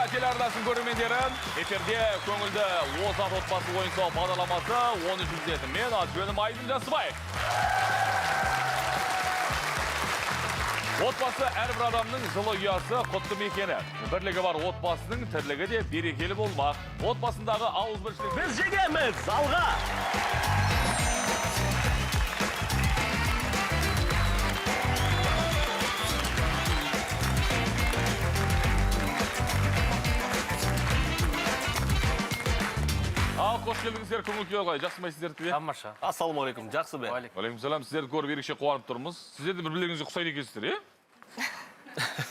Телеарнасының көрермендері, эфирде көңілді озат отбасы ойын сауық бағдарламасы, оны жүргізетін мен, аты жөнім Айдын Жасыбаев. Отбасы әрбір адамның жылы ұясы, құтты мекені. Бірлігі бар отбасының тірлігі де берекелі болмақ. Отбасындағы ауызбіршілік. Біз жеңеміз, алға! Ал, қош келдіңіздер, көңіл күй қалай? Жақсы ма сіздерді? Тамаша. Ассалаумағалейкум, жақсы бе? Уағалейкум салам, сіздерді көріп ерекше қуанып тұрмыз. Сіздер де бір-бірлеріңізге ұқсайды екенсіздер, иә?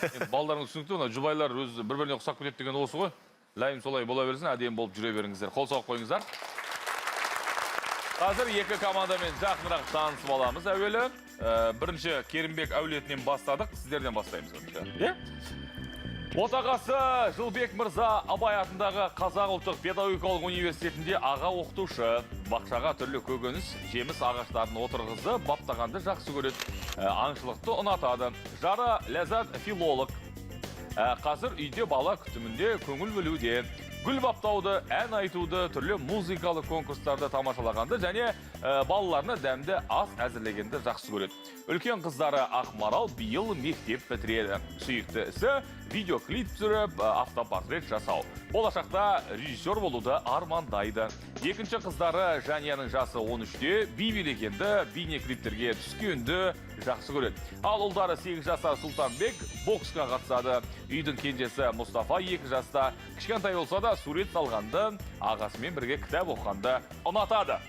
Енді балдарыңыз түсінікті, мына жұбайлар өз бір-біріне ұқсап кетеді деген осы ғой. Лайым солай бола берсін, әдемі болып жүре беріңіздер. Қол соғып қойыңыздар. Қазір екі командамен жақынырақ танысып аламыз әуелі. Бірінші Керімбек әулетінен бастадық, сіздерден бастаймыз бірінші. Иә? Отағасы Жылбек мырза Абай атындағы Қазақ ұлттық педагогикалық университетінде аға оқытушы. Бақшаға түрлі көкөніс, жеміс ағаштарын отырғызып, баптағанды жақсы көреді. Аңшылықты ұнатады. Жары Ләззат филолог. Қазір үйде бала күтімінде көңіл бөлуде. Гүл баптауды, ән айтуды, түрлі музыкалы конкурстарды тамашалағанды және балаларына дәмді ас әзірлегенді жақсы көреді. Үлкен қыздары Ақмарал биыл мектеп бітіреді. Сүйікті ісі видеоклип түсіріп, автопортрет жасау. Болашақта режиссер болуды армандайды. Екінші қыздары Жанияның жасы 13-те, би билегенді, бейнеклиптерге түскенді жақсы көреді. Ал ұлдары 8 жасар Сұлтанбек боксқа қатысады. Үйдің кенжесі Мұстафа 2 жаста. Кішкентай болса да сурет салғанды, ағасымен бірге кітап оқығанды ұнатады.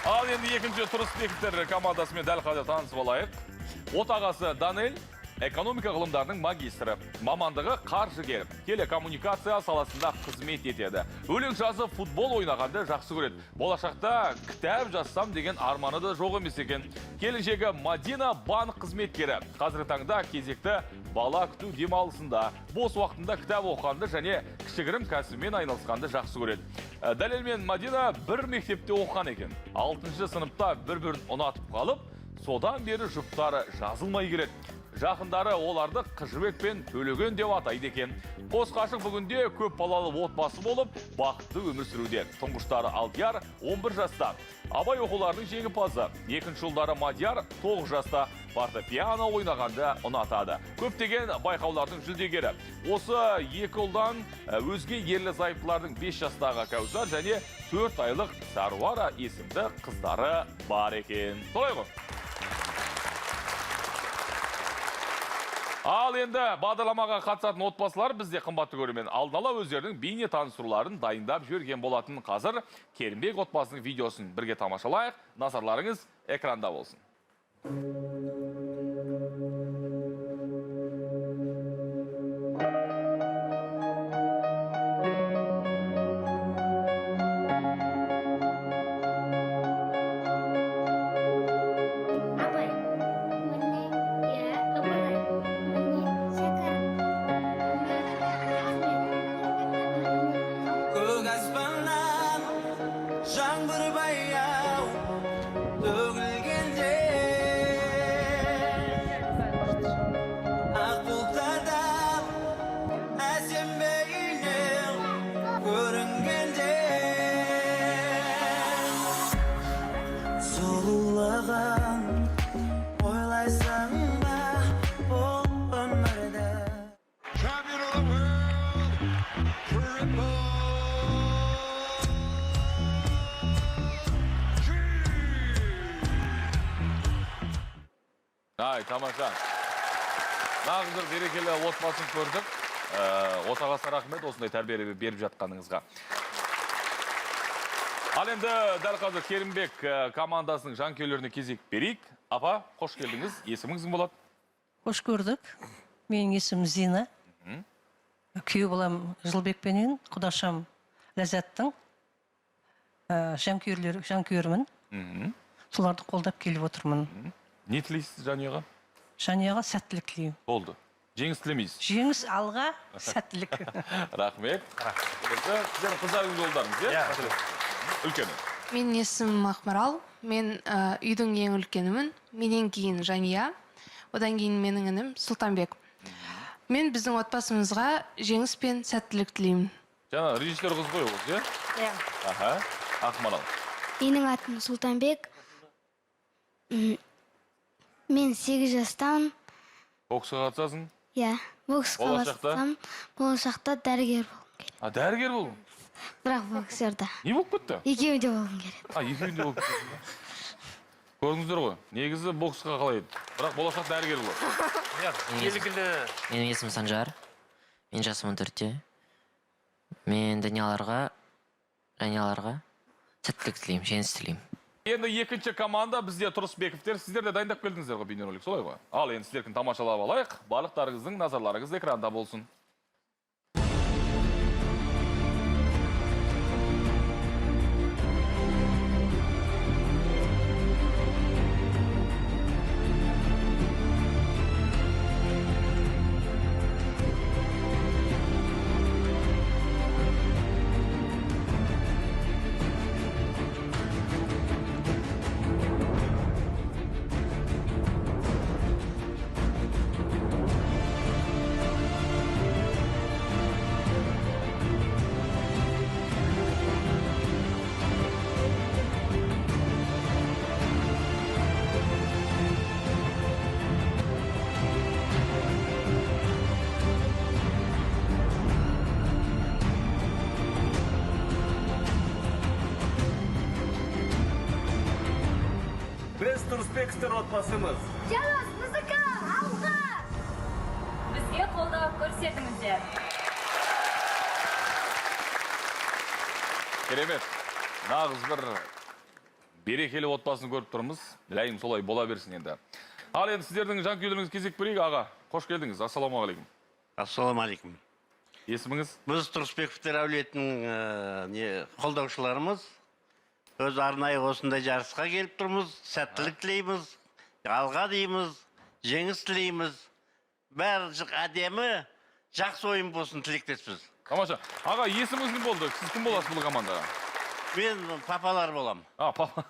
Ал енді екінші Тұрысбектер командасымен дәл қазір танысып алайық. Отағасы Данель экономика ғылымдарының магистрі. Мамандығы қаржыгер. Телекоммуникация саласында қызмет етеді. Өлең жазып, футбол ойнағанды жақсы көреді. Болашақта кітап жазсам деген арманы да жоқ емес екен. Келіншегі Мадина банк қызметкері. Қазіргі таңда кезекті бала күту демалысында. Бос уақытында кітап оқығанды және кішігірім кәсібімен айналысқанды жақсы көреді. Дәлел мен Мадина бір мектепте оқыған екен. 6-шы сыныпта бір-бірін ұнатып қалып, содан бері жұптары жазылмай келеді. Жақындары оларды Қыжыбек пен Төлеген деп атайды екен. Қос ғашық бүгінде көп балалы отбасы болып, бақытты өмір сүруде. Тұңғыштары Алдияр 11 жаста. Абай оқуларының жеңімпазы. Екінші ұлдары Мадияр 9 жаста. Фортепиано ойнағанды ұнатады. Көптеген байқаулардың жүлдегері. Осы екі ұлдан өзге ерлі зайыптылардың 5 жастағы Кәусар және 4 айлық Саруара есімді қыздары бар екен. Солай ғой? Ал енді бағдарламаға қатысатын отбасылар бізде қымбатты көрермен алдын ала өздерінің бейне таныстыруларын дайындап жіберген болатын. Қазір Керімбек отбасының видеосын бірге тамашалайық. Назарларыңыз экранда болсын. Абай, міне, я Ыбырай, міне Шәкәрім, міне Ахмет, міне. Көк аспаннан жаңбыр баяу төгілгенде, ақ бұлттардан әсем бейнең көрінгенде, сұлулығын ойлайсың ба бұл өмірді? Champion of the world, Triple G. Ай, тамаша. Нағыз бір берекелі отбасын көрдік. Отағасына рахмет осындай тәрбие беріп жатқаныңызға. Ал енді дәл қазір Керімбек командасының жанкүйерлеріне кезек берейік. Апа, қош келдіңіз. Есіміңіз кім болады? Қош көрдік. Менің есімім Зина. Күйеу балам Жылбекпенен, құдашам Ләззаттың жанкүйермін. Соларды қолдап келіп отырмын. Не тілейсіз жанұяға? Жанұяға сәттілік тілеймін. Болды. Жеңіс тілемейсіз. Жеңіс, алға, сәттілік. Рахмет. Сіздердің қыздарыңыз, ұлдарыңыз, иә? Иә. Үлкені. Менің есімім Ақмарал. Мен үйдің ең үлкенімін. Менен кейін Жания. Одан кейін менің інім Сұлтанбек. Мен біздің отбасымызға жеңіс пен сәттілік тілеймін. Жаңа режиссер қыз ғой ол, иә? Иә. Аха, Ақмарал. Менің атым Сұлтанбек. Мен 8 жастамын. Боксқа қатысасың? Иә, боксқа Болашақта? қатысамын. Болашақта дәрігер болғым келеді. А, дәрігер болу. Бірақ боксер да. Не болып кетті? Екеуі де болғым келеді. А, екеуінде болып кетті ба? Көрдіңіздер ғой, негізі боксқа қалай еді? Бірақ болашақ дәрігер болады. Иә, белгілі. Менің есімім Санжар. Мен жасым 14-те. Мен Данияларға, Данияларға сәттілік тілеймін, жеңіс тілеймін. Енді екінші команда бізде Тұрысбековтер. Сіздер де дайындап келдіңіздер ғой бейнеролик, солай ғой? Ал енді сіздердікін тамашалап алайық. Барлықтарыңыздың назарларыңыз экранда болсын. Біз Тұрысбековтер отбасымыз. Жалғыз музыка алға! Бізге қолдау көрсетіңіздер. Керемет. Нағыз бір берекелі отбасын көріп тұрмыз. Ләйім солай бола берсін енді. Ал енді сіздердің жанкүйерлеріңіз кезек берейік, аға. Қош келдіңіз. Ассалаумағалейкум. Ассалаумағалейкум. Есіміңіз? Біз Тұрысбековтер әулетінің қолдаушыларымыз. Өз арнайы осындай жарысқа келіп тұрмыз. Сәттілік тілейміз, алға дейміз, жеңіс тілейміз. Бәрі әдемі, жақсы ойын болсын тілектеспіз. Тамаша. Аға, есіміңіз кім болды? Сіз кім боласыз бұл командаға? Мен папалар болам. А, папа.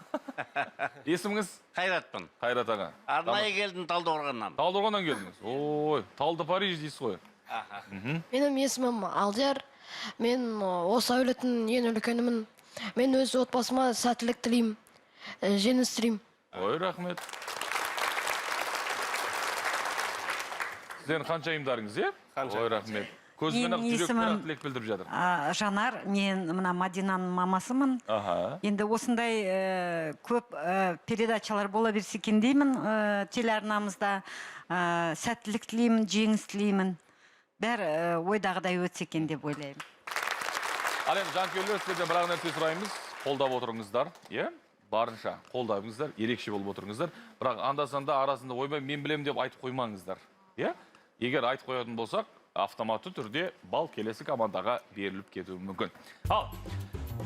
Есіміңіз? Қайратпын. Қайрат аға. Арнайы келдім Талдықорғаннан. Талдықорғаннан келдіңіз. Ой, Талды Париж дейсіз ғой. Менің есімім Алдияр. Мен осы әулеттің ең үлкенімін. Мен өз отбасыма сәттілік тілеймін, жеңіс тілеймін. Ой, рахмет. Сіздердің ханшайымдарыңыз, иә? Ой, рахмет. Көзбен ақ, Менің жүрекпен ақ есімім- тілек білдіріп жатыр. Жанар, мен мына Мадинаның мамасымын. Аха. Енді осындай көп передачалар бола берсе екен деймін телеарнамызда. Сәттілік тілеймін, жеңіс тілеймін. Бәрі ойдағыдай өтсе екен деп ойлаймын. Ал енді жанкүйерлер, сіздерден бір ақ нәрсе сұраймыз. Қолдап отырыңыздар, иә? Барынша қолдаңыздар, ерекше болып отырыңыздар. Бірақ анда-санда арасында ойбай мен білемін деп айтып қоймаңыздар, иә? Егер айтып қоятын болсақ, автоматты түрде балл келесі командаға беріліп кетуі мүмкін. Ал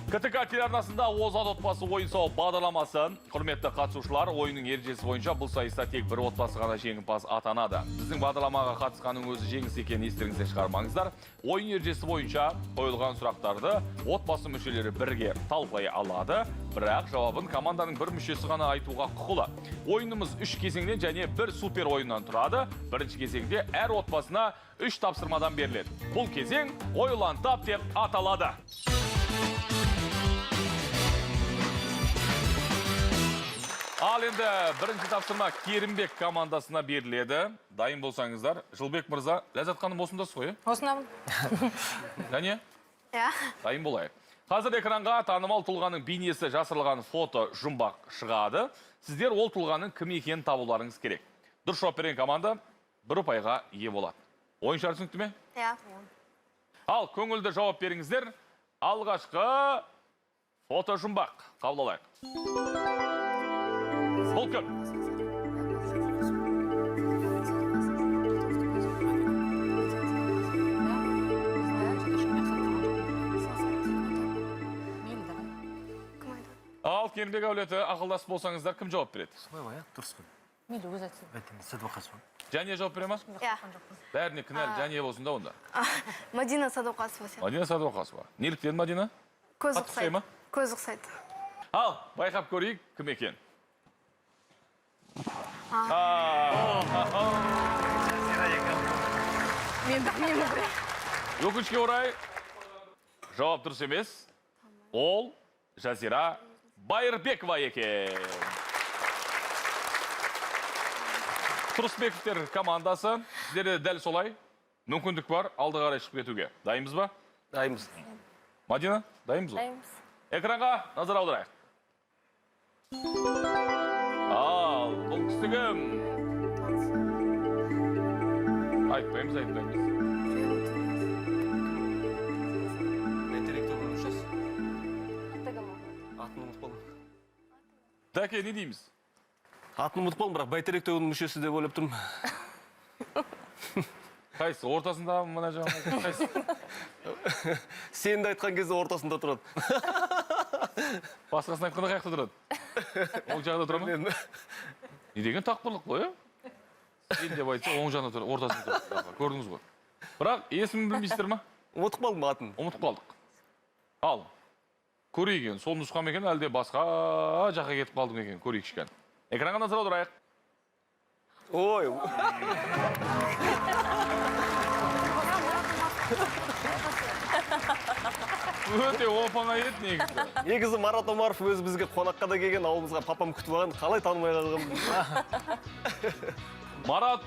КТК телеарнасында Озат отбасы ойын сауық бағдарламасы. Құрметті қатысушылар, ойынның ережесі бойынша бұл сайыста тек бір отбасы ғана жеңімпаз атанады. Біздің бағдарламаға қатысқанның өзі жеңіс екенін естеріңізден шығармаңыздар. Ойын ережесі бойынша қойылған сұрақтарды отбасы мүшелері бірге талқылай алады, бірақ жауабын команданың бір мүшесі ғана айтуға құқылы. Ойынымыз 3 кезеңнен және бір супер ойыннан тұрады. Бірінші кезеңде әр отбасына 3 тапсырмадан беріледі. Бұл кезең ойлан тап деп аталады. Ал енді бірінші тапсырма Керімбек командасына беріледі. Дайын болсаңыздар, Жылбек мырза, Ләззат ханым осындасыз ғой, Осындамын. Және? Иә. Дайын болайық. Қазір экранға танымал тұлғаның бейнесі жасырылған фото жұмбақ шығады. Сіздер ол тұлғаның кім екенін табуларыңыз керек. Дұрыс жауап берген команда бір ұпайға ие болады. Ойыншылар түсінікті ме? Иә. Ал көңілді жауап беріңіздер. Алғашқы фото жұмбақ қабыл алайық. Бұл кім? Ал Керімбек әулеті, ақылдас болсаңыздар, кім жауап береді? Солай ғой, дұрыс қой. Мейлі, өзі айтсын. Сәдуақасова. Және жауап бере ма? Иә. Бәріне кінәлі Және болсын да онда. Мадина Садуақасова сияқты. Мадина Садуақасова. Неліктен Мадина? Көз Қатты ұқсай ұқсайды. ма? Көз ұқсайды. Ал, байқап көрейік, кім екен? Мен білмеймін. Өкінішке орай, жауап дұрыс емес. Ол Жазира Байырбекова екен. Тұрысбековтер командасы, сіздерде дәл солай мүмкіндік бар алды қарай шығып кетуге. Дайынбыз ба? Дайынбыз. Мадина, дайынбыз ғой? Дайынбыз. Экранға назар аударайық. Ал, бұл кісі кім? Айтпаймыз, айтпаймыз. Бәйтерек тобының мүшесі. Атын ұмытып қалдым. Дәке, не дейміз? Атын ұмытып қалдым, бірақ Бәйтерек тобының мүшесі деп ойлап тұрмын. Қайсы? Ортасында мына жағында? Қайсы? Сен де айтқан кезде ортасында тұрады. Басқасын айтқанда қай жақта тұрады? Оң жағында тұра ма? Не деген тапқырлық бұл, е? Сен деп айтса, оң жағында тұрады, ортасында тұрады. Көрдіңіз ғой. Бірақ есімін білмейсіздер ма? Ұмытып қалдым атын. Ұмытып қалдық. Ал, көрейік енді, сол нұсқа ма екен, әлде басқа жаққа кетіп қалды ма екен, көрейік кішкене. Экранға назар аударайық. Ой. Өте оп-оңай еді негізі. Негізі Марат Омаров өзі бізге қонаққа да келген, ауылымызға папам күтіп алған, қалай танымай қалғанын. Марат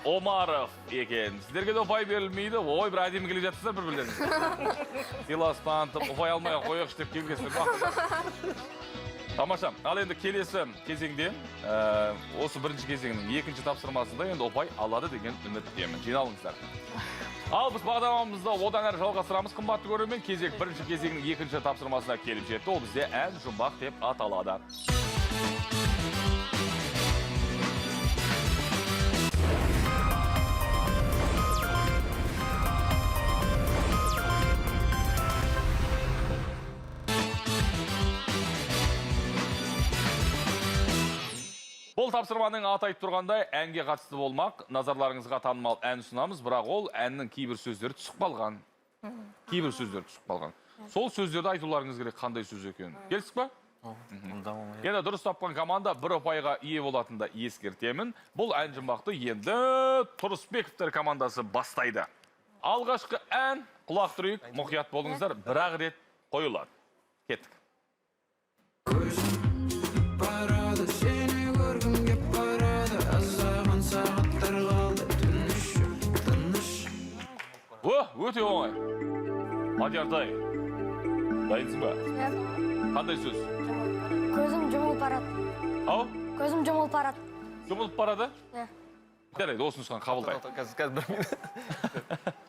Омаров екен. Сіздерге де ұпай берілмейді. Ой, бір әдемі келе жатсыздар бір-бірлеріңізге. Сыйлас танытып, ұпай алмай ақ қояйықшы деп келгенсіздер. Тамаша. Ал енді келесі кезеңде, осы бірінші кезеңнің екінші тапсырмасында енді ұпай алады деген үміттемін. Жиналыңыздар. Ал біз бағдарламамызды одан әрі жалғастырамыз. Қымбатты көрермен, кезек бірінші кезеңнің екінші тапсырмасына келіп жетті. Ол бізде ән жұмбақ деп аталады. Бұл тапсырманың аты айтып тұрғандай әнге қатысты болмақ. Назарларыңызға танымал ән ұсынамыз, бірақ ол әннің кейбір сөздері түсіп қалған. Кейбір сөздері түсіп қалған. Сол сөздерді айтуларыңыз керек, қандай сөз екенін. Келістік па? Енді дұрыс тапқан команда бір ұпайға ие болатынын да ескертемін. Бұл ән жұмбақты енді Тұрысбековтер командасы бастайды. Алғашқы ән, құлақ түрейік, мұқият болыңыздар, бір-ақ рет қойылады. Кеттік. Барады, сені көргім кеп барады, аздаған сағаттар қалды, түн іші тыныш. О, өте оңай. Мадияртай, дайынсың ба? Иә. Қандай сөз? Көзім жұмылып барады. Ау? Көзім жұмылып барады. Жұмылып барады? Иә. Жарайды, осы нұсқаны қабылдайық. Қазір, қазір бір минут.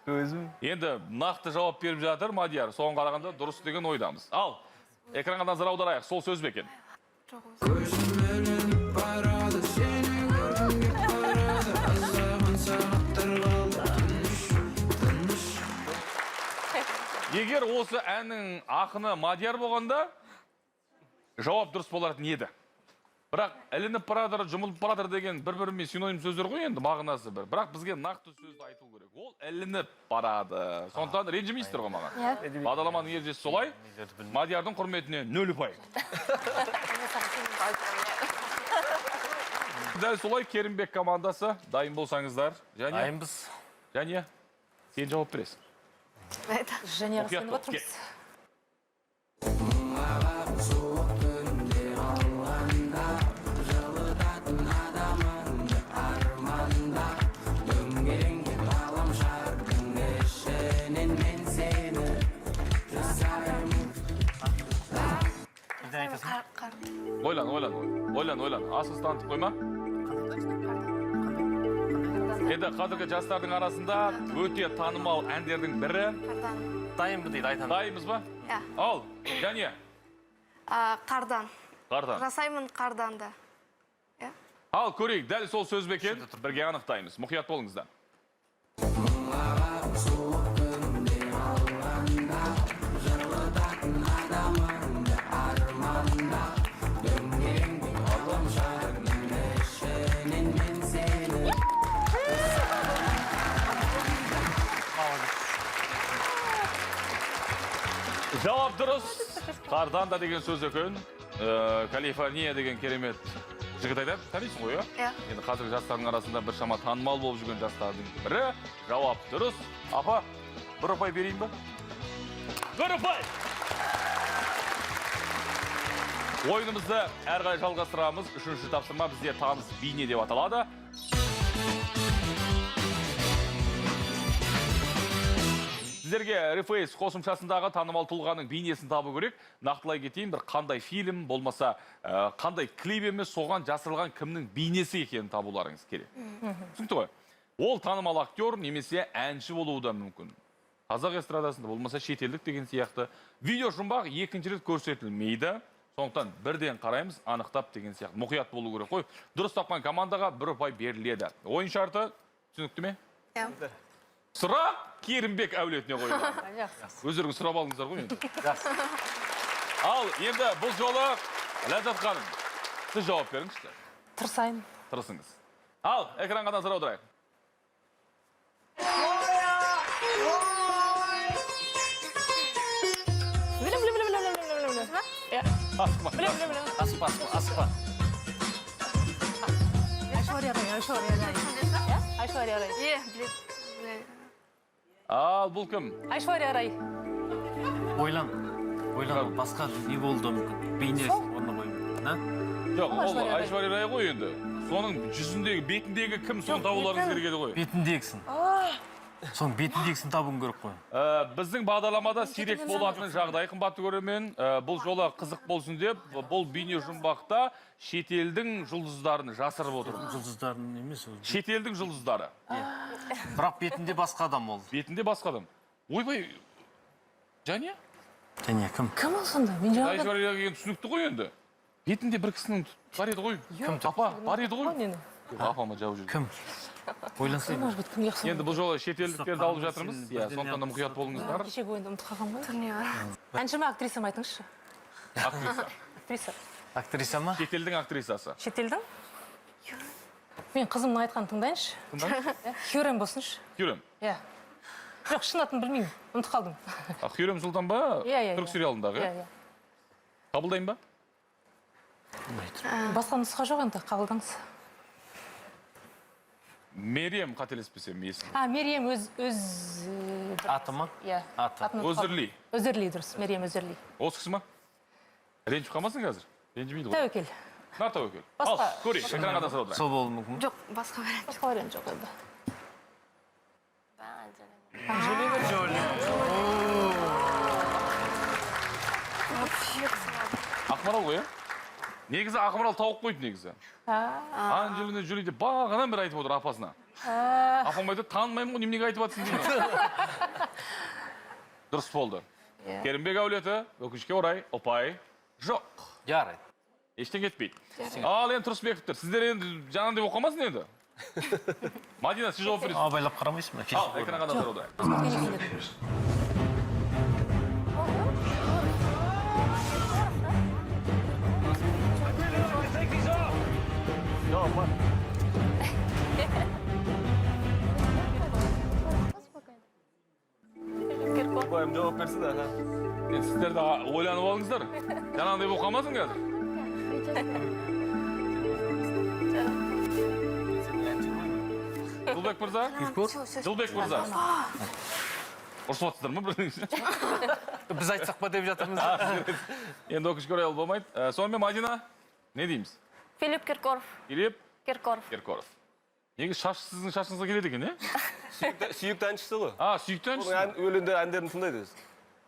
Көзім. Енді нақты жауап беріп жатыр Мадияр. Соған қарағанда дұрыс деген ойдамыз. Ал, экранға назар аударайық. Сол сөз бе екен? Көзім ілініп барады, сені көргім кеп барады, аздаған сағаттар қалды, түн іші тыныш. Егер осы әннің ақыны Мадияр болғанда, жауап дұрыс болатын еді. Бірақ ілініп барадыр, жұмылып барадыр деген бір-бірімен синоним сөздер ғой енді, мағынасы бір. Бірақ бізге нақты сөзді айту керек. Ол ілініп барады. Сондықтан ренжімейсіздер ғой маған. Иә. Бағдарламаның ережесі солай. Мадиярдың құрметіне 0 ұпай. Дәл солай Керімбек командасы, дайын болсаңыздар. Және Дайынбыз. Және сен жауап бересің. Және Мұқият сеніп бол, отырмыз. кет. Ойлан, ойлан, ойлан, ойлан. Асығыс танытып қойма. Енді қазіргі жастардың арасында өте танымал әндердің бірі. Дайынбыз дейді, айтамын. Дайынбыз ба? Иә. Ал, және? Қардан. Қардан. Жасаймын қардан да. Иә. Ал, көрейік, дәл сол сөз бе екен? Бірге анықтаймыз. Мұқият болыңыздар. Жауап дұрыс. Қардан да деген сөз екен. Калифорния деген керемет Жігіт айтады, танисың ғой, иә? Иә. Енді қазіргі жастардың арасында біршама танымал болып жүрген жастардың бірі. Жауап дұрыс. Апа, бір ұпай берейін ба? Бір ұпай! Ойынымызды әрі қарай жалғастырамыз. Үшінші тапсырма бізде таныс бейне деп аталады. Сіздерге Reface қосымшасындағы танымал тұлғаның бейнесін табу керек. Нақтылай кетейін, бір қандай фильм болмаса, қандай клип емес, соған жасырылған кімнің бейнесі екенін табуларыңыз керек. Түсінікті ғой? Ол танымал актер немесе әнші болуы да мүмкін. Қазақ эстрадасында болмаса шетелдік деген сияқты. Видео жұмбақ екінші рет көрсетілмейді. Сондықтан бірден қараймыз, анықтап деген сияқты. Мұқият болу керек қой. Дұрыс тапқан командаға бір ұпай беріледі. Ойын шарты түсінікті ме? Иә. Сұрақ Керімбек әулетіне қойылған. Жақсы. Өздеріңіз сұрап алдыңыздар ғой енді. Жақсы. Ал енді бұл жолы Ләззат ханым, сіз жауап беріңізші. Тырысайын. Тырысыңыз. Ал, экранға назар аударайық. Білем, білем, білем, білем, білем, білем. Иә. Асықпа. Білем, білем, білем. Асықпа, асықпа, асықпа. Айшвария Рай, Айшвария Рай. Иә? Айшвария Рай. Е, білем. Ал, бұл кім? Айшвария Рай. Ойлан. Ойлан, басқа не болуы да мүмкін. Бейне орнына қою мүмкін, а? Жоқ, ол Айшвария Рай. Айшвария Рай ғой енді. Соның жүзіндегі, бетіндегі кім, соны табуларыңыз керек еді ғой. Бетіндегісін. Соның бетіндегісін табуың керек қой. Біздің бағдарламада сирек болатын жағдай, қымбатты көрермен. Бұл жолы қызық болсын деп, бұл бейне жұмбақта шетелдің жұлдыздарын жасырып отырмыз. Жұлдыздарын емес ол. Шетелдің жұлдыздары. Бірақ бетінде басқа адам ол. Бетінде басқа адам. Ойбай, Жания? Жания кім? Кім ол сонда? Мен жаңа Айшвария деген түсінікті ғой енді. Бетінде бір кісінің бар еді ғой. Кім? Апа, бар еді ғой. Нені? Апама жауып жүр. Кім? Ойлансай. Может быть, кімге ұқсамайды? Енді бұл жолы шетелдіктерді алып жатырмыз. Иә, сондықтан да мұқият болыңыздар. Кешегі ойынды ұмытып қалғанмын ғой. Әнші ме, актриса ма айтыңызшы? Актриса. Актриса. Актриса ма? Шетелдің актрисасы. Шетелдің? Мен қызымның айтқанын тыңдайыншы. Тыңдаңыз. Хюррем болсыншы. Хюррем. Иә. Жоқ, шын атын білмеймін. Ұмытып қалдым. Хюррем Сұлтан ба? Иә, иә. Түрік сериалындағы, Иә, иә? иә. Қабылдайын ба? Басқа нұсқа жоқ енді, қабылдаңыз. Мерием қателеспесем есімі. А, Мерием өз Аты ма? Иә. Аты. Атын ұмытып қалдым. Өзірли. Өзірли, дұрыс. Мерием Өзірли. Осы кісі ма? Ренжіп қалмасын қазір? Ренжімейді ғой. Тәуекел. Нар тәуекел. Ал, Басқа. көрейік, экранға назар аударайық. Сол болуы мүмкін. Жоқ, басқа вариант. Басқа вариант жоқ енді. Вообще қысылады. Ақмарал ғой, иә? Негізі Ақмарал тауып қойды негізі. Анджелина Джоли деп бағанадан бері айтып отыр апасына. Апам айтады, танымаймын ғой, неменеге айтып жатсың деймін. Дұрыс болды. Керімбек әулеті, өкінішке орай, ұпай жоқ. Жарайды. Ештеңе етпейді. Ал енді Тұрысбековтер, сіздер енді жаңағындай болып қалмасын енді. Мадина, сіз жауап бересіз. Абайлап қарамайсың ба? Ал, экранға назар аударайық. Жауап бар. Ұпайым жауап берсін, аха. Енді сіздер де ойланып алыңыздар. Жаңағындай болып қалмасын қазір. Жылбек мырза? Жылбек мырза. Ұрысып жатсыздар ма бірдеңе? Біз айтсақ па деп жатырмыз. Енді өкінішке орай ол болмайды. Сонымен Мадина, не дейміз? Филипп Киркоров. Филипп Киркоров. Киркоров. Негізі шаш сіздің шашыңызға келеді екен, е? Сүйікті әншісі ғой. А, сүйікті әншісі. Оның өлеңдер, әндерін тыңдайды өзі.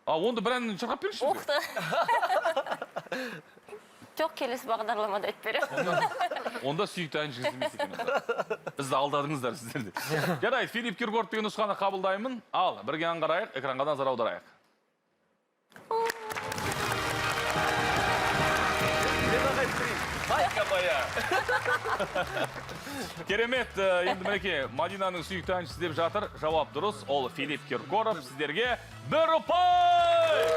А, онда бір әнін шырқап беріңізші бізге. Оқты. Жоқ, келесі бағдарламада айтып беремін. Онда сүйікті әншіңіз емес екен онда. Бізді алдадыңыздар сіздер де. Жарайды, Филипп Киркоров деген нұсқаны қабылдаймын. Ал, бірге аңғарайық, экранға назар аударайық. Мен ақ айтып берейін. Майка моя. Керемет, енді мінекей, Мадинаның сүйікті әншісі деп жатыр. Жауап дұрыс, ол Филипп Киркоров. Сіздерге бір ұпай!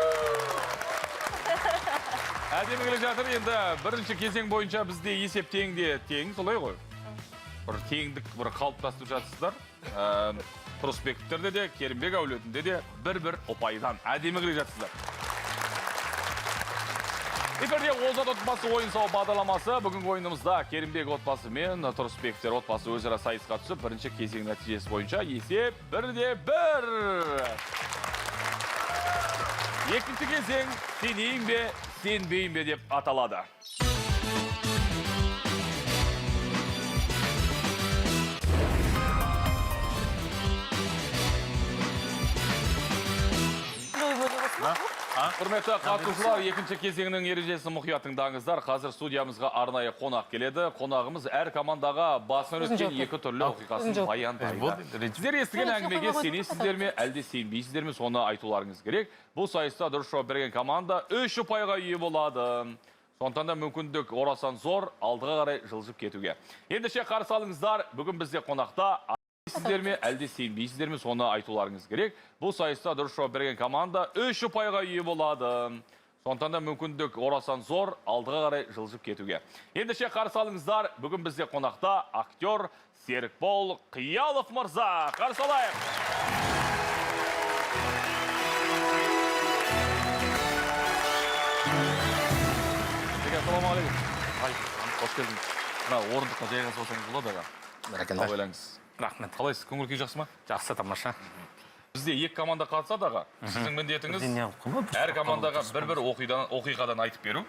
Әдемі келе жатыр. Енді бірінші кезең бойынша бізде есеп тең де тең, солай ғой? Бір теңдік бір қалыптастырып жатсыздар. Тұрысбековтерде де, Керімбек әулетінде де бір-бір ұпайдан әдемі келе жатсыздар. Эфирде Озат отбасы ойын сауық бағдарламасы. Бүгінгі ойынымызда Керімбек отбасы мен Тұрысбековтер отбасы өзара сайысқа түсіп, бірінші кезең нәтижесі бойынша есеп 1-1. Екінші кезең сенейін бе, сенбейін бе деп аталады. Құрметті қатысушылар, екінші кезеңнің ережесін мұқият тыңдаңыздар. Қазір студиямызға арнайы қонақ келеді. Қонағымыз әр командаға басынан өткен екі түрлі оқиғасын баяндайды. Сіздер естіген әңгімеге сенесіздер ме, әлде сенбейсіздер ме, соны айтуларыңыз керек. Бұл сайыста дұрыс жауап берген команда 3 ұпайға ие болады. Сондықтан да мүмкіндік орасан зор, алдыға қарай жылжып кетуге. Ендеше қарсы алыңыздар, бүгін бізде қонақта сіздер ме, әлде сенбейсіздер ме, соны айтуларыңыз керек. Бұл сайыста дұрыс жауап берген команда 3 ұпайға ие болады. Сондықтан да мүмкіндік орасан зор, алдыға қарай жылжып кетуге. Ендеше қарсы алыңыздар, бүгін бізде қонақта актер Серікбол Қиялов мырза. Қарсы алайық. Ассалаумағалейкум. Қош келдіңіз. Мына орындыққа жайғасып алсаңыз болады аға. Абайлаңыз. Рахмет. Қалайсыз, көңіл күй жақсы ма? Жақсы, тамаша. Бізде екі команда қатысады аға. Сіздің міндетіңіз әр командаға бір-бір оқиғадан айтып беру.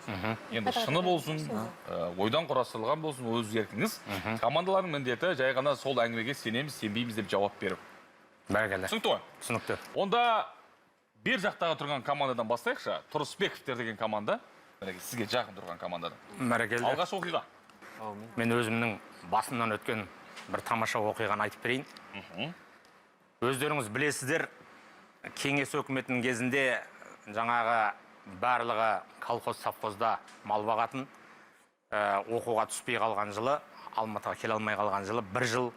Енді шыны болсын, ойдан құрастырылған болсын, өз еркіңіз. Командалардың міндеті жай ғана сол әңгімеге сенеміз, сенбейміз деп жауап беру. Бәрекелді. Түсінікті ғой? Түсінікті. Онда бер жақтағы тұрған командадан бастайықшы. Тұрысбековтер деген команда. Мінекей, сізге жақын тұрған командадан. Бәрекелді. Алғаш оқиға. Мен өзімнің басымнан өткен бір тамаша оқиғаны айтып берейін. Өздеріңіз білесіздер, кеңес өкіметінің кезінде жаңағы барлығы колхоз, совхозда мал бағатын, оқуға түспей қалған жылы, Алматыға келе алмай қалған жылы бір жыл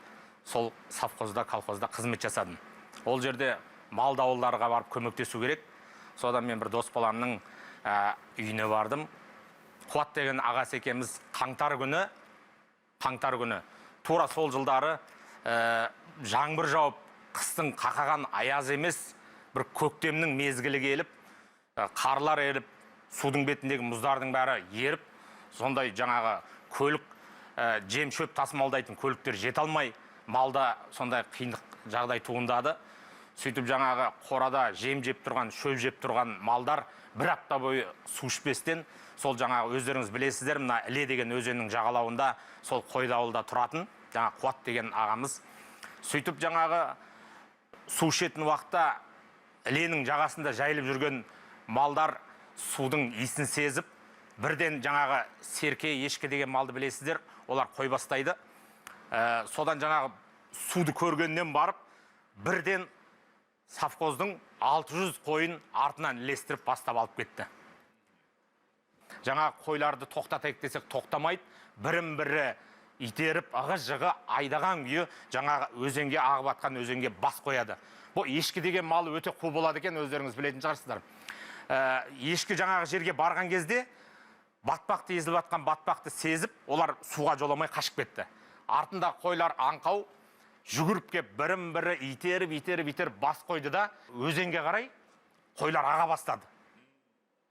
сол совхозда, колхозда қызмет жасадым. Ол жерде малды ауылдарға барып көмектесу керек. Содан мен бір дос баламның үйіне бардым. Қуат деген ағасы екеуміз қаңтар күні, тура сол жылдары жаңбыр жауып, қыстың қақаған аяз емес, бір көктемнің мезгілі келіп, қарлар еріп, судың бетіндегі мұздардың бәрі еріп, сондай жаңағы көлік, жем шөп тасымалдайтын көліктер жете алмай, малда сондай қиындық жағдай туындады. Сөйтіп жаңағы қорада жем жеп тұрған, шөп жеп тұрған малдар бір апта бойы су ішпестен, сол жаңағы өздеріңіз білесіздер, мына Іле деген өзеннің жағалауында, сол Қойды ауылда тұратын, жаңа Қуат деген ағамыз. Сөйтіп жаңағы су ішетін уақытта Іленің жағасында жайылып жүрген малдар судың иісін сезіп, бірден жаңағы серке, ешкі деген малды білесіздер, олар қой бастайды. Содан жаңағы суды көргеннен барып, бірден совхоздың 600 қойын артынан ілестіріп бастап алып кетті. Жаңа қойларды тоқтатайық десек тоқтамайды, бірін-бірі итеріп, ығы-жығы айдаған күйі жаңағы өзенге ағып атқан өзенге бас қояды. Бұл ешкі деген малы өте қу болады екен, өздеріңіз білетін шығарсыздар. Ешкі жаңағы жерге барған кезде батпақты езіліп атқан батпақты сезіп, олар суға жоламай қашып кетті. Артында қойлар аңқау жүгіріп кеп бірін-бірі итеріп, итеріп, итеріп бас қойды да өзенге қарай қойлар аға бастады.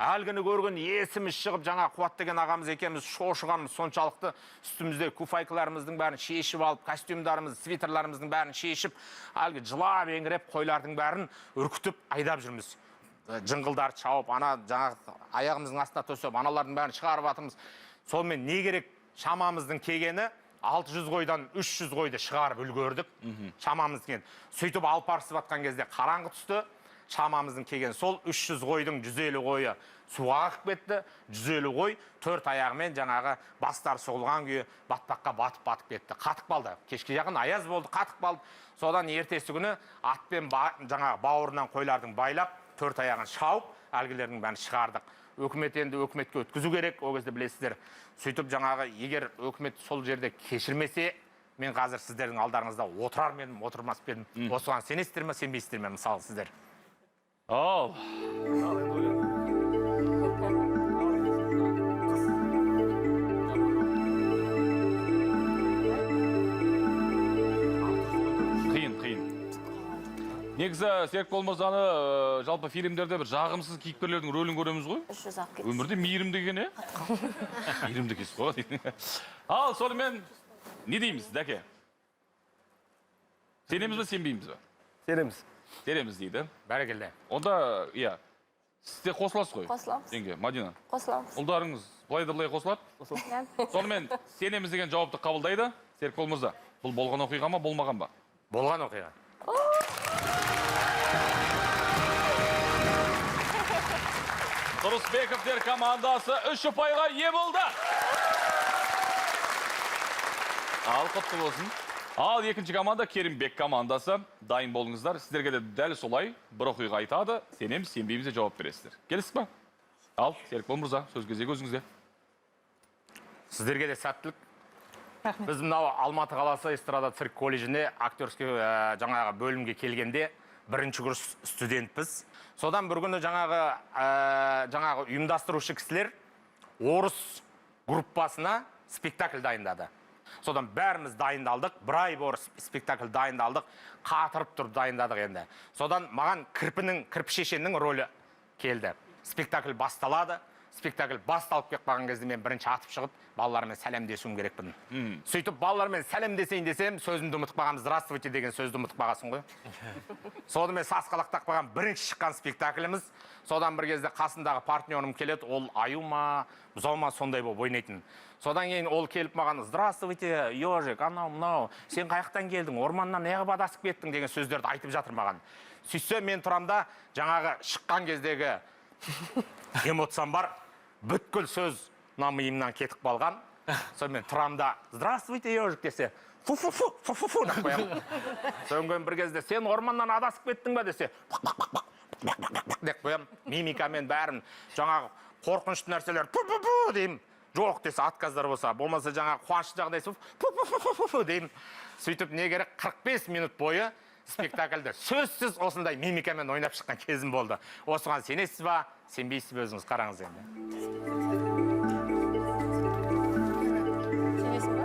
Әлгіні көрген есіміз шығып, жаңа Қуат деген ағамыз екеуміз шошығанымыз соншалықты, үстімізде куфайкаларымыздың бәрін шешіп алып, костюмдарымыз, свитерларымыздың бәрін шешіп, әлгі жылап еңіреп қойлардың бәрін үркітіп айдап жүрміз. Жыңғылдарды шауып, ана жаңа аяғымыздың астына төсеп, аналардың бәрін шығарып жатырмыз. Сонымен не керек, шамамыздың келгені 600 қойдан 300 қойды шығарып үлгердік. Шамамыз келген. Сөйтіп алпарысып атқан кезде қараңғы түсті. Шамамыздың келген сол 300 қойдың 150 қойы суға ағып кетті. 150 қой төрт аяғымен жаңағы бастары соғылған күйі батпаққа батып-батып кетті. Қатып қалды. Кешке жақын аяз болды, қатып қалды. Содан ертесі күні атпен жаңағы бауырынан қойлардың байлап, төрт аяғын шауып, әлгілердің бәрін шығардық. Өкімет енді өкіметке өткізу керек, ол кезде білесіздер. Сөйтіп жаңағы егер өкімет сол жерде кешірмесе, мен қазір сіздердің алдарыңызда отырар ма едім, отырмас па едім. Осыған сенесіздер ме, сенбейсіздер ме, мысалы сіздер? Ал. Қиын, қиын. Негізі Серікбол мырзаны жалпы фильмдерде бір жағымсыз кейіпкерлердің рөлін көреміз ғой. Өмірде мейірімді екен, е? Мейірімді екенсіз ғой. Ал сонымен не дейміз, дәке? Сенеміз бе, сенбейміз бе? Сенеміз. Сенеміз дейді. Бәрекелді. Онда, иә, сіз де қосыласыз ғой? Қосыламыз. Жеңге, Мадина. Қосыламыз. Ұлдарыңыз былай да былай қосылады? Сонымен сенеміз деген жауапты қабылдайды. Серікбол мырза, бұл болған оқиға ма, болмаған ба? Болған оқиға. Тұрысбековтер командасы 3 ұпайға ие болды. Ал құтты болсын. Ал екінші команда Керімбек командасы. Дайын болыңыздар. Сіздерге де дәл солай бір оқиға айтады. Сенеміз, сенбейміз де жауап бересіздер. Келістік па? Ал, Серікбол мырза, сөз кезегі өзіңізде. Сіздерге де сәттілік. Рахмет. Біз мынау Алматы қаласы эстрада цирк колледжіне актерский жаңағы бөлімге келгенде бірінші курс студентпіз. Содан бір күні жаңағы ұйымдастырушы кісілер орыс группасына спектакль дайындады. Содан бәріміз дайындалдық, бір ай бойы спектакль дайындалдық, қатырып тұрып дайындадық енді. Содан маған кірпі шешеннің рөлі келді. Спектакль басталады. Спектакль басталып келіп қалған кезде мен бірінші атып шығып, балалармен сәлемдесуім керекпін. Сөйтіп балалармен сәлемдесейін десем, сөзімді ұмытып қалғанмын, здравствуйте деген сөзді ұмытып қалғансың ғой. Сонымен сасқалақтап қалған бірінші шыққан спектакліміз. Содан бір кезде қасымдағы партнерім келеді, ол аю ма, бұзау ма сондай болып ойнайтын. Содан кейін ол келіп маған, здравствуйте, ежик, анау мынау, сен қаяқтан келдің, орманнан неғып адасып кеттің деген сөздерді айтып жатыр маған. Сөйтсе мен тұрамда жаңағы шыққан кездегі эмоциям бар, бүткіл сөз мына миымнан кетіп қалған. Сонымен тұрамда, здравствуйте, ежик десе, фу-фу-фу, фу-фу-фу деп қоямын. Содан кейін бір кезде, сен орманнан адасып кеттің ба десе, деп қоямын. Мимикамен бәрін, жаңағы қорқынышты нәрселер, пу-пу-пу деймін. Жоқ десе, отказдар болса, болмаса жаңағы қуанышты жағдай пу-пу-пу-пу-пу деймін. Сөйтіп не керек, 45 минут бойы спектакльді сөзсіз осындай мимикамен ойнап шыққан кезім болды. Осыған сенесіз ба, сенбейсіз бе, өзіңіз қараңыз енді. Сенесің ба?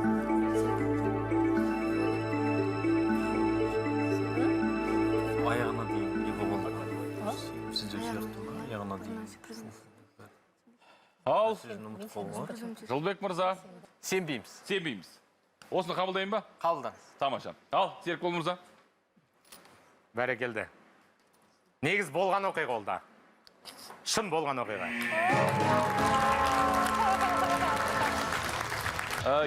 Аяғына дейін не болған? Сіздер сияқты ма? Аяғына дейін. Ал, Сөзін ұмытып қалған. Жылбек мырза. Сенбейміз. Сенбейміз. Осыны қабылдайын ба? Қабылдаңыз. Тамаша. Ал, Серікбол мырза. Бәрекелді. Негіз болған оқиға ол да. Шын болған оқиға.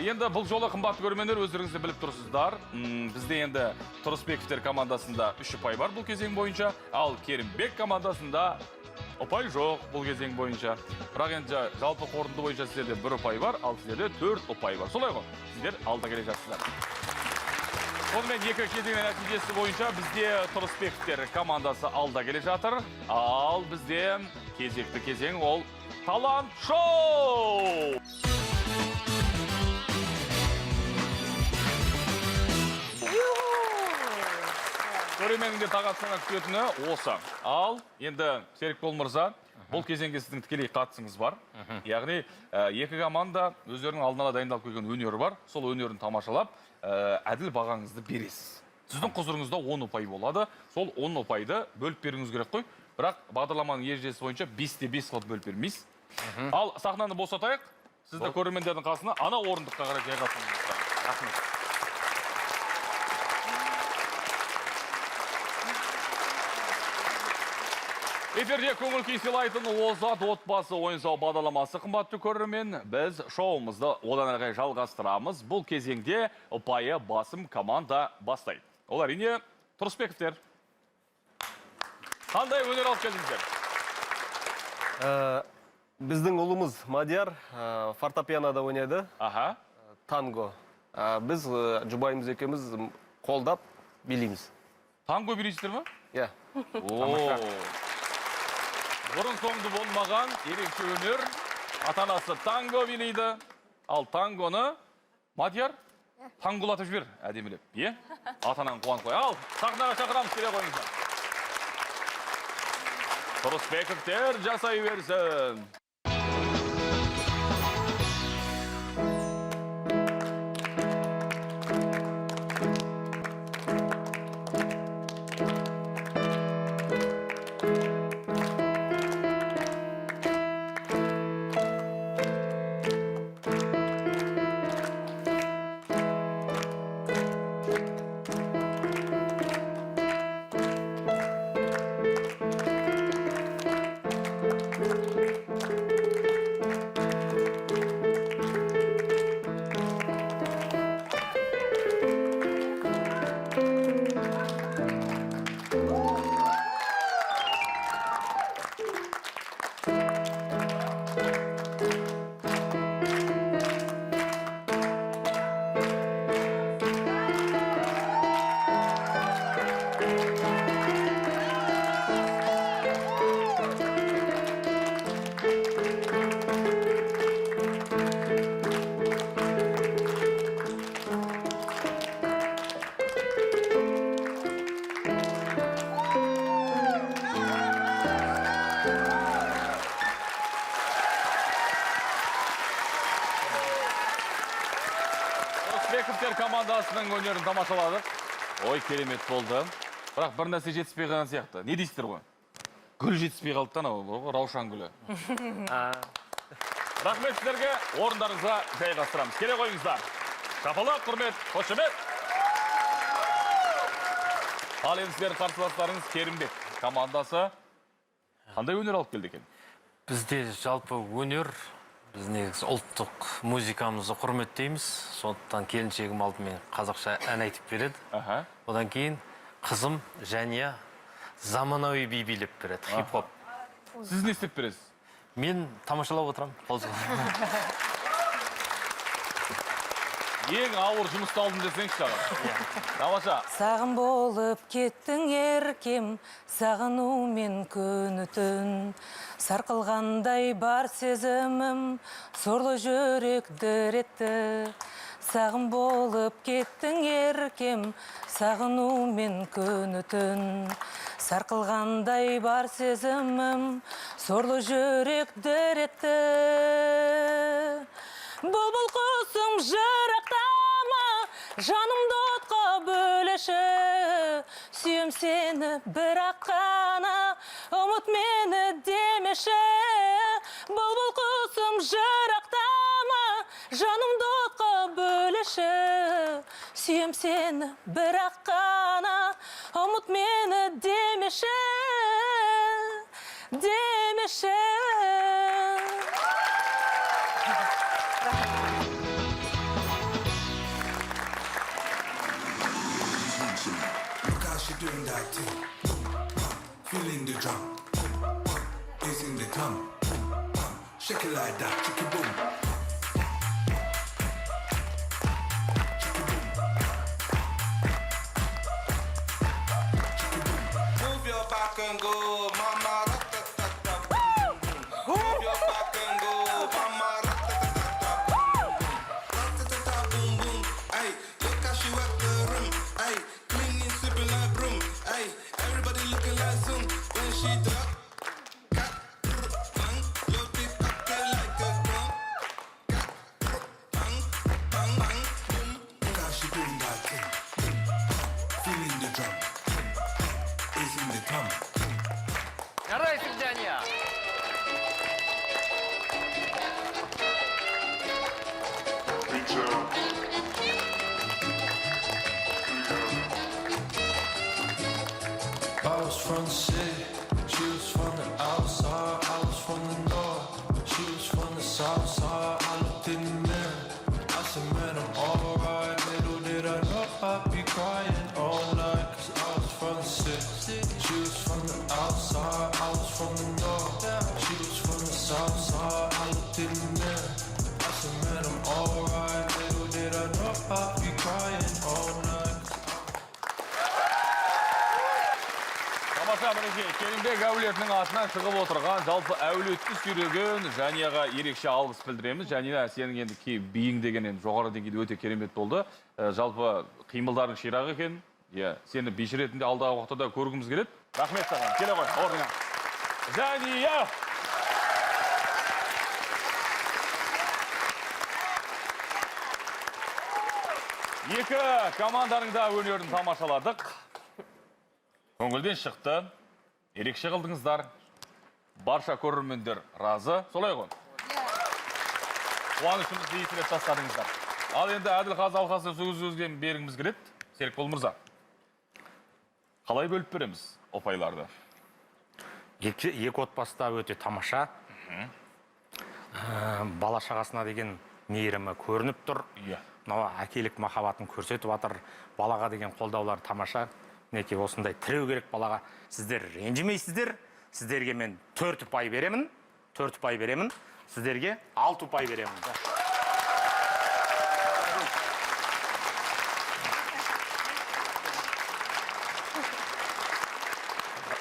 Енді бұл жолы қымбатты көрермендер өздеріңіз де біліп тұрсыздар. Бізде енді Тұрысбековтер командасында 3 ұпай бар бұл кезең бойынша, ал Керімбек командасында ұпай жоқ бұл кезең бойынша. Бірақ енді жалпы қорытынды бойынша сіздерде 1 ұпай бар, ал сіздерде 4 ұпай бар. Солай ғой, сіздер алда келе жатсыздар. Сонымен екі кезеңнің нәтижесі бойынша бізде Тұрысбековтер командасы алда келе жатыр. Ал бізде кезекті кезең ол талант шоу! Көрерменнің де тағатсыздан күтетіні осы. Ал енді Серікбол мырза, бұл кезеңге сіздің тікелей қатысыңыз бар. Яғни екі команда өздерінің алдын ала дайындалып келген өнері бар. Сол өнерін тамашалап, әділ бағаңызды бересіз. Сіздің құзырыңызда 10 ұпай болады. Сол 10 ұпайды бөліп беруіңіз керек қой. Бірақ бағдарламаның ережесі бойынша 5-те 5 қылып бөліп бермейсіз. Ал сахнаны босатайық. Сізді көрермендердің қасына ана орындыққа қарай жайғасыңыз. Рахмет. Эфирде көңіл күй сыйлайтын Озат отбасы ойын-сауық бағдарламасы қымбатты көрермен. Біз шоуымызды одан әрі қарай жалғастырамыз. Бұл кезеңде ұпайы басым команда бастайды. Ол әрине Тұрысбековтер. Қандай өнер алып келдіңіздер? Біздің ұлымыз Мадияр фортепианода ойнайды. Танго. Біз жұбайымыз екеуміз қолдап билейміз. Танго билейсіздер ма? Иә. О. Бұрын соңды болмаған ерекше өнер. Ата-анасы танго билейді. Ал тангоны Мадияр танголатып жібер әдемілеп. Е? Ата-ананы қуантып қой. Ал сахнаға шақырамыз, келе қойыңыздар. Тұрысбековтер жасай берсін. командасының өнерін тамашаладық. Ой, керемет болды. Бірақ бір нәрсе жетіспей қалған сияқты. Не дейсіздер ғой? Гүл жетіспей қалды да анау, раушан гүлі. Рахмет сіздерге, орындарыңызға жайғастырамыз. Келе қойыңыздар. Шапалақ, құрмет, қошемет. Ал енді сіздердің қарсыластарыңыз Керімбек командасы қандай өнер алып келді екен? Бізде жалпы өнер, біз негізі ұлттық музыкамызды құрметтейміз. Сондықтан келіншегім алдымен қазақша ән айтып береді. Одан кейін қызым Жәния заманауи би билеп береді, хип-хоп. Сіз не істеп бересіз? Мен тамашалап отырамын. Ең ауыр жұмысты алдым десеңізші аға. Тамаша. Сағым болып кеттің еркем, сағынумен күні түн. Сарқылғандай бар сезімім, сорлы жүрек дір етті. Сағым болып кеттің еркем, сағынумен күні түн. Сарқылғандай бар сезімім, сорлы жүрек дір етті. Бұлбұл құсым жырақтама, жанымды отқа бөлеші. Сүйем сені бірақ қана, ұмыт мені демеші. Бұлбұл құсым жырақтама, жанымды отқа бөлеші. Сүйем сені бірақ қана, ұмыт мені демеші. Демеші. Look how she doing that thing. Feeling the drum. Is in the drum. Shake it like that. Chicky boom. Move your back and go, mama. Ra-ta-ta-ta. Move your back and go, mama. Ra-ta-ta-ta. Ra-ta-ta-ta, boom boom. Ay, look how she work the room. Ay, cleaning, sweeping like broom. Ay, everybody looking like Zoom when she drop. Cat, bang, load it up there like a gun. Cat, bang, bang, bang, boom. Look how she doing that thing. Feeling the drum. Is in the drum. Жарайсың, Жәния. I was from the city, she was from the outside. I was from the north, she was from the south side. I looked in the mirror, I said, man, I'm alright. Little did I know I'd be crying all night. 'Cause I was from the city, she was from the outside. I was from the north, she was from the south side. I looked in the mirror, I said, man, I'm alright. Little did I know I'd be crying all night. Тамаша, мінекей, Керімбек әулетінің атынан шығып отырған, жалпы әулетті сүйреген Жәнияға ерекше алғыс білдіреміз. Жәния, сенің енді биің деген енді жоғары деңгейде өте керемет болды. Жалпы қимылдарың ширақ екен. Иә, сені биші ретінде алдағы уақытта да көргіміз келеді. Рахмет саған. Келе ғой, орныңа. Жәния! Екі команданың да өнерін тамашаладық. Көңілден шықты. Ерекше қылдыңыздар. Барша көрермендер разы. Солай ғой? Қуанышымызды еселеп тастадыңыздар. Ал енді әділ қазы алқасы сөз өзге бергіміз келеді. Серікбол мырза, қалай бөліп береміз ұпайларды? Екі отбасы да өте тамаша. Бала шағасына деген мейірімі көрініп тұр. Мынау әкелік махаббатын көрсетіп жатыр. Балаға деген қолдаулар тамаша. Мінекей осындай тіреу керек балаға. Сіздер ренжімейсіздер. Сіздерге мен 4 ұпай беремін. 4 ұпай беремін. Сіздерге 6 ұпай беремін.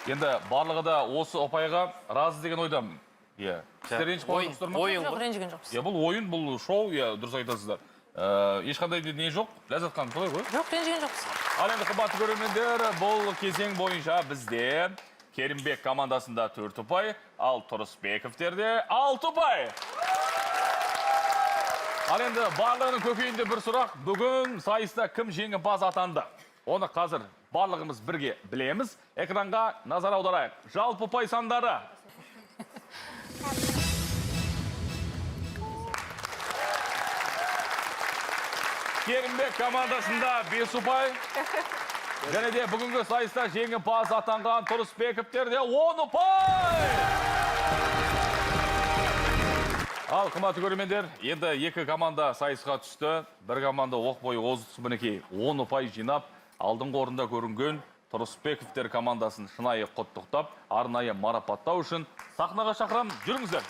Енді барлығы да осы ұпайға разы деген ойдамын. Иә. Сіздер ренжіп қалған жоқсыздар ма? Жоқ, ренжіген жоқпыз. Иә, бұл ойын, бұл шоу, иә, дұрыс айтасыздар. Ешқандай не жоқ, Ләззат ханым, солай ғой? Жоқ, ренжіген жоқпыз. Ал енді қымбатты көрермендер, бұл кезең бойынша бізде Керімбек командасында 4 ұпай, ал Тұрысбековтерде 6 ұпай. Ал енді барлығының көкейінде бір сұрақ. Бүгін сайыста кім жеңімпаз атанды? Оны қазір барлығымыз бірге білеміз. Экранға назар аударайық. Жалпы ұпай сандары. Керімбек командасында 5 ұпай. Және де бүгінгі сайыста жеңімпаз атанған Тұрысбековтерде 10 ұпай! Ал, қымбатты көрермендер, енді екі команда сайысқа түсті. Бір команда оқ бойы озық, мінекей 10 ұпай жинап, алдыңғы орында көрінген Тұрысбековтер командасын шынайы құттықтап, арнайы марапаттау үшін сахнаға шақырамын. Жүріңіздер!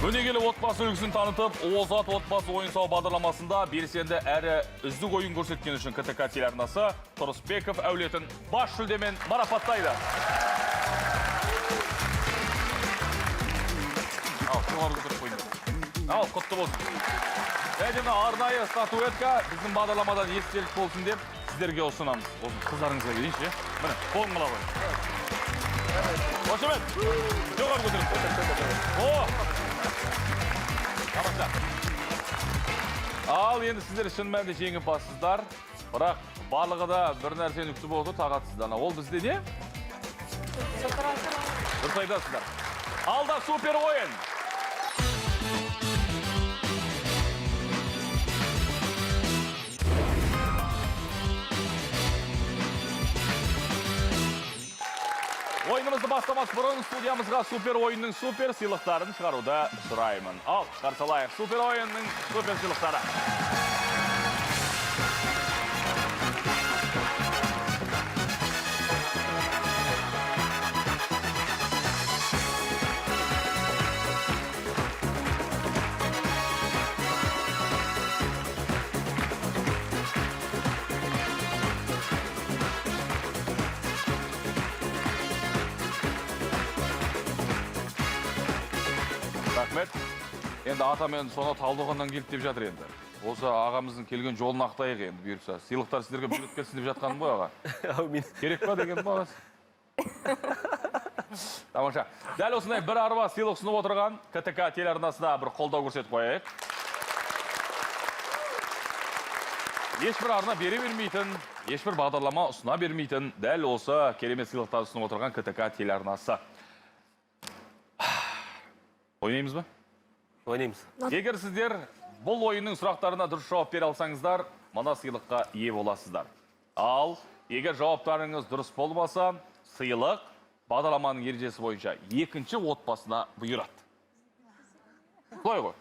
Өнегелі отбасы үлгісін танытып, Озат отбасы ойын-сауық бағдарламасында белсенді әрі үздік ойын көрсеткен үшін КТК телеарнасы Тұрысбеков әулетін бас жүлдемен марапаттайды. Ал, жоғары көтеріп қойыңдар. Ал, құтты болсын. Және мына арнайы статуэтка біздің бағдарламадан естелік болсын деп сіздерге ұсынамыз. Осы қыздарыңызға берейінші, е? Міне, қолын қыла қой. Қошемет! Жоғары көтеріп қой. О! Тамаша. Ал енді сіздер шын мәнінде жеңімпазсыздар. Бірақ барлығы да бір нәрсені күтіп отыр, тағатсыздан. Ол бізде не? Дұрыс айтасыздар. Алда супер ойын. Ойынымызды бастамас бұрын студиямызға супер ойынның супер сыйлықтарын шығаруды сұраймын. Ал, қарсы алайық супер ойынның супер сыйлықтары. Рахмет. Енді атамен соны Талдықорғаннан келді деп жатыр енді. Осы ағамыздың келген жолын ақтайық енді бұйыртса. Сыйлықтар сіздерге бұйырып келсін деп жатқаным ғой, аға. Әумин. Керек па деген ба ағасы? Тамаша. Дәл осындай бір арба сыйлық ұсынып отырған КТК телеарнасына бір қолдау көрсетіп қояйық. Ешбір арна бере бермейтін, ешбір бағдарлама ұсына бермейтін дәл осы керемет сыйлықтар ұсынып отырған КТК телеарнасы. Ойнаймыз ба? Ойнаймыз. Егер сіздер бұл ойынның сұрақтарына дұрыс жауап бере алсаңыздар, мына сыйлыққа ие боласыздар. Ал егер жауаптарыңыз дұрыс болмаса, сыйлық бағдарламаның ережесі бойынша екінші отбасына бұйырады. Солай ғой.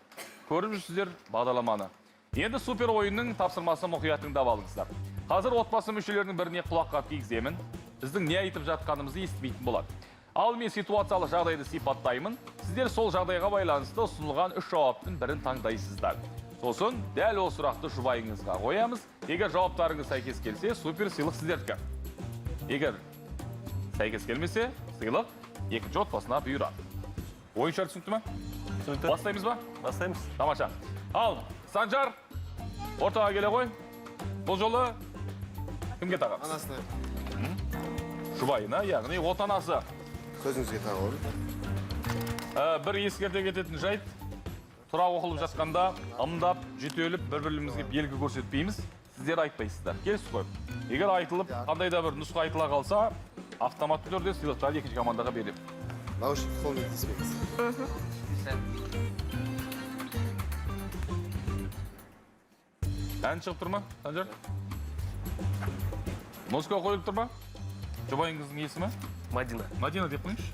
Көріп жүрсіздер бағдарламаны. Енді супер ойынның тапсырмасын мұқият тыңдап алыңыздар. Қазір отбасы мүшелерінің біріне құлаққа кигіземін. Біздің не айтып жатқанымызды естімейтін болады. Ал мен ситуациялық жағдайды сипаттаймын. Сіздер сол жағдайға байланысты ұсынылған үш жауаптың бірін таңдайсыздар. Сосын дәл осы сұрақты жұбайыңызға қоямыз. Егер жауаптарыңыз сәйкес келсе, супер сыйлық сіздердікі. Егер сәйкес келмесе, сыйлық екінші отбасына бұйырады. Ойыншылар түсінікті ме? Түсінікті. Бастаймыз ба? Бастаймыз. Тамаша. Ал, Санжар, ортаға келе ғой. Бұл жолы кімге тағамыз? Анасына. Жұбайына, яғни отанасы. Көзіңізге тағып. Бір ескерте кететін жайт, сұрақ оқылып жатқанда ымдап, жөтеліп, бір-бірімізге белгі көрсетпейміз. Сіздер айтпайсыздар. Келісіп қой. Егер айтылып, қандай да бір нұсқа айтыла қалса, автоматты түрде сыйлықтарды екінші командаға беремін. Наушник қолмен тиіспеңіз. Ән шығып тұр ма, Санжар? Музыка қойылып тұр ма? Жұбайыңыздың есімі? Мадина. Мадина деп қойыңызшы.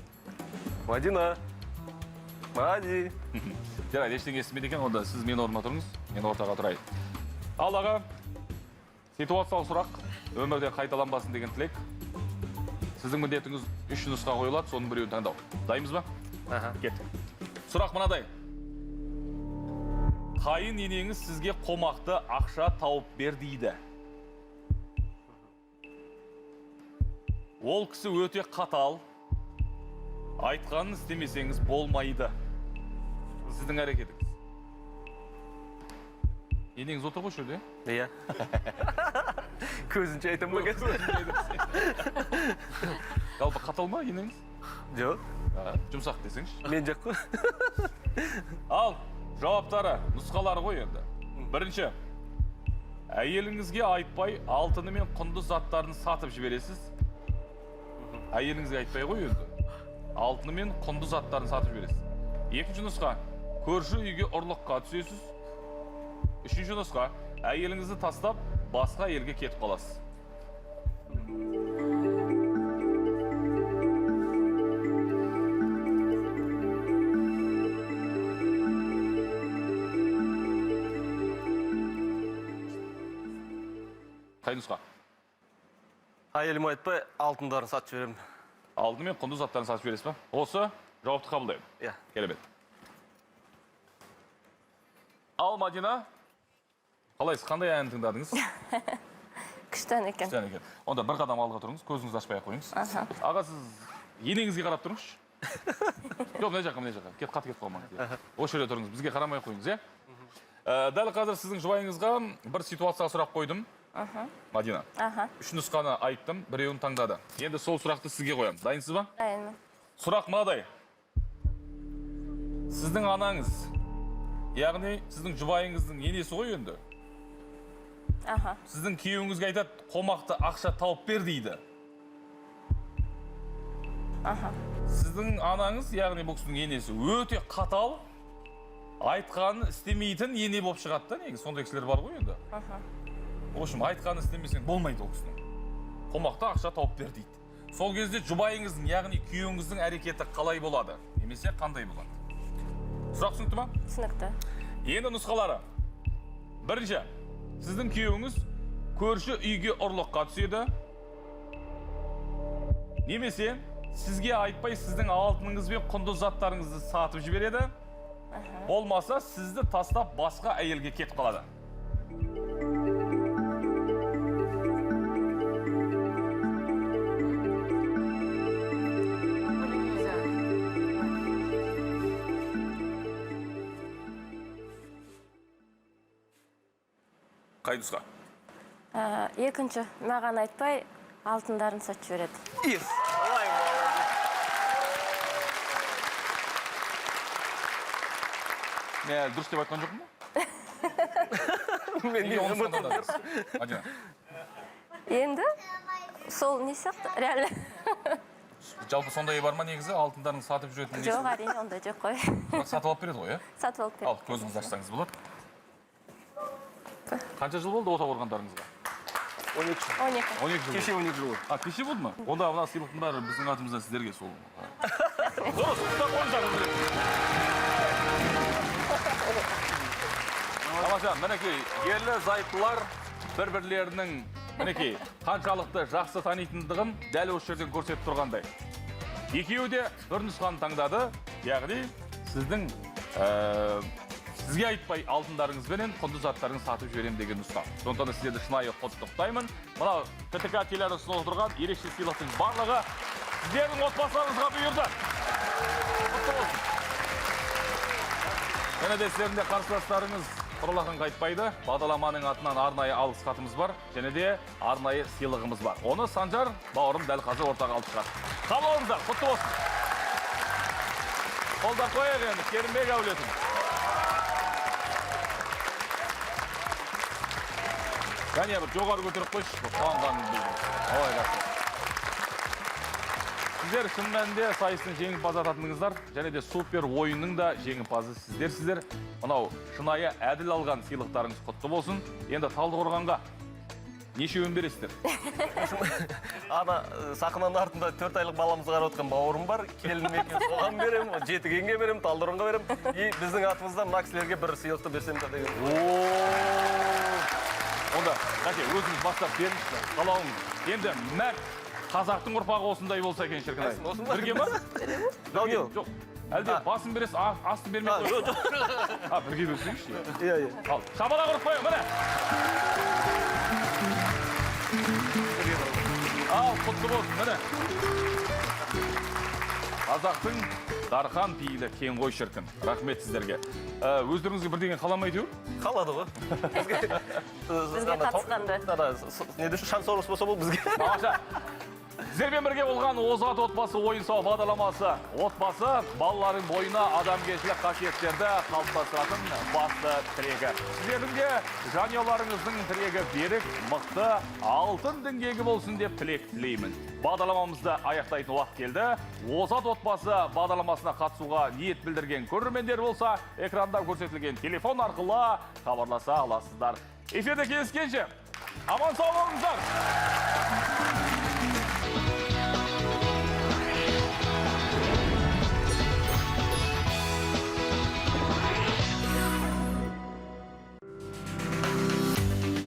Мадина. Мади. Жарайды, ештеңе естімейді екен, онда сіз менің орныма тұрыңыз, мен ортаға тұрайын. Ал аға, ситуациялық сұрақ, өмірде қайталанбасын деген тілек. Сіздің міндетіңіз үш нұсқа қойылады, соның біреуін таңдау. Дайынбыз ба? Аха. Кеттік. Сұрақ мынадай. Қайын енеңіз сізге қомақты ақша тауып бер дейді. Ол кісі өте қатал, айтқанын істемесеңіз болмайды. Сіздің әрекетіңіз. Енеңіз отыр ғой жерде? Иә. Көзінше айтамын ба қазір? Жалпы қатал ма енеңіз? Жоқ. Жұмсақ десеңші. Мен жоқ қой. Ал, жауаптары, нұсқалары ғой енді. Бірінші, әйеліңізге айтпай алтыны мен құнды заттарын сатып жібересіз. Әйеліңізге айтпай ғой енді. Алтыны мен құнды заттарын сатып жібересіз. Екінші нұсқа, көрші үйге ұрлыққа түсесіз. Үшінші нұсқа, әйеліңізді тастап, басқа әйелге кетіп қаласыз. Қай нұсқа? Әйеліме айтпай, алтындарын сатып жіберемін. Алтын мен құнды заттарын сатып жібересіз ба? Осы жауапты қабылдаймын. Иә. Керемет. Ал, Мадина, қалайсыз, қандай ән тыңдадыңыз? Күшті ән екен. Күшті ән екен. Онда бір қадам алдыға тұрыңыз, көзіңізді ашпай ақ қойыңыз. Аға, сіз енеңізге қарап тұрыңызшы. Жоқ, мына жаққа, мына жаққа. Кет, қатты кетіп қалмаңыз. Осы жерде тұрыңыз, бізге қарамай қойыңыз, иә? Дәл қазір сіздің жұбайыңызға бір ситуацияға сұрақ қойдым. Мадина. Үш нұсқаны айттым, біреуін таңдады. Енді сол сұрақты сізге қоямын. Дайынсыз ба? Дайынмын. Сұрақ мынадай. Сіздің анаңыз, яғни сіздің жұбайыңыздың енесі ғой енді. Сіздің күйеуіңізге айтады, қомақты ақша тауып бер дейді. Сіздің анаңыз, яғни бұл кісінің енесі, өте қатал, айтқанын істемейтін ене болып шығады да, негізі сондай кісілер бар ғой енді. В общем, айтқанын істемесең болмайды ол кісінің. Қомақты ақша тауып бер дейді. Сол кезде жұбайыңыздың, яғни күйеуіңіздің әрекеті қалай болады? Немесе қандай болады? Сұрақ түсінікті ма? Түсінікті. Енді нұсқалары. Бірінші, сіздің күйеуіңіз көрші үйге ұрлыққа түседі. Немесе сізге айтпай сіздің алтыныңыз бен құнды заттарыңызды сатып жібереді. Болмаса сізді тастап басқа әйелге кетіп қалады. Қай нұсқа? Екінші, маған айтпай алтындарын сатып жібереді. Yes. Мен әлі дұрыс деп айтқан жоқпын ба? Мен Неге не оны ұмытып таңдадыңыз? Мадина. Енді сол не сияқты, реально. Жалпы сондай бар ма негізі, алтындарын сатып жүретін несі? Жоқ, әрине, ондай жоқ қой. Бірақ сатып алып береді ғой, иә? Сатып алып береді. Ал, көзіңізді ашсаңыз болады. Қанша жыл болды отау құрғандарыңызға? 12 жыл. 12. 12 жыл. Кеше 12 жыл болды. А, кеше болды ма? Онда мына сыйлықтың бәрі біздің атымыздан сіздерге сол. Дұрыс, құттықтап қойыңыздар. Тамаша, мінекей, ерлі зайыптылар бір-бірлерінің мінекей қаншалықты жақсы танитындығын дәл осы жерден көрсетіп тұрғандай. Екеуі де бір нұсқаны таңдады, яғни сізге айтпай алтындарыңызбенен құнды заттарыңызды сатып жіберемін деген нұсқа. Сондықтан да сіздерді шынайы құттықтаймын. Мынау КТК телеарнасы ұсынып отырған ерекше сыйлықтың барлығы сіздердің отбасыларыңызға бұйырды. Құтты болсын. Және де сіздердің де қарсыластарыңыз құралақан қайтпайды. Бағдарламаның атынан арнайы алғыс хатымыз бар, және де арнайы сыйлығымыз бар. Оны Санжар бауырым дәл қазір ортаға алып шығады. Қабыл алыңыздар, құтты болсын. Қолдап қояйық енді Керімбек әулетін. Және бір жоғары көтеріп қойшы, бұл қуанғанын білдіріп. Ой, рахмет. Сіздер шын мәнінде сайыстың жеңімпазы атандыңыздар, және де супер ойынның да жеңімпазы сіздерсіздер. Мынау шынайы әділ алған сыйлықтарыңыз құтты болсын. Енді Талдықорғанға нешеуін бересіздер? Ана сахнаның артында 4 айлық баламызды қарап отқан бауырым бар. Келінім екен, соған беремін, жетігенге беремін, Талдықорғанға беремін. И біздің атымыздан мына кісілерге бір сыйлықты берсем де деген. О! Онда, қате, өзіңіз бастап беріңізші, қалауыңыз. Енді мәрт қазақтың ұрпағы осындай болса екен, шіркін ай. Осындай. Бірге ма? Бірге. Жоқ. Әлде басын бересіз, астын бермей А, қойсыз. жоқ, жоқ. А, бірге берсеңізші. Иә, иә. Ал, шапалақ ұрып қояйық, міне. Ал, құтты болсын, міне. Қазақтың Дархан пейілі кең ғой шіркін. Рахмет сіздерге. Өздеріңізге бірдеңе қала ма әйтеуір? Қалады ғой. Бізге қатысқанды. Не деуші, шанс болса бұл бізге. Тамаша. Сіздермен бірге болған Озат отбасы ойын сауық бағдарламасы. Отбасы балалардың бойына адамгершілік қасиеттерді қалыптастыратын басты тірегі. Сіздердің де жанұяларыңыздың тірегі берік, мықты, алтын діңгегі болсын деп тілек тілеймін. Бағдарламамызды аяқтайтын уақыт келді. Озат отбасы бағдарламасына қатысуға ниет білдірген көрермендер болса, экранда көрсетілген телефон арқылы хабарласа аласыздар. Эфирде кездескенше, аман сау болыңыздар!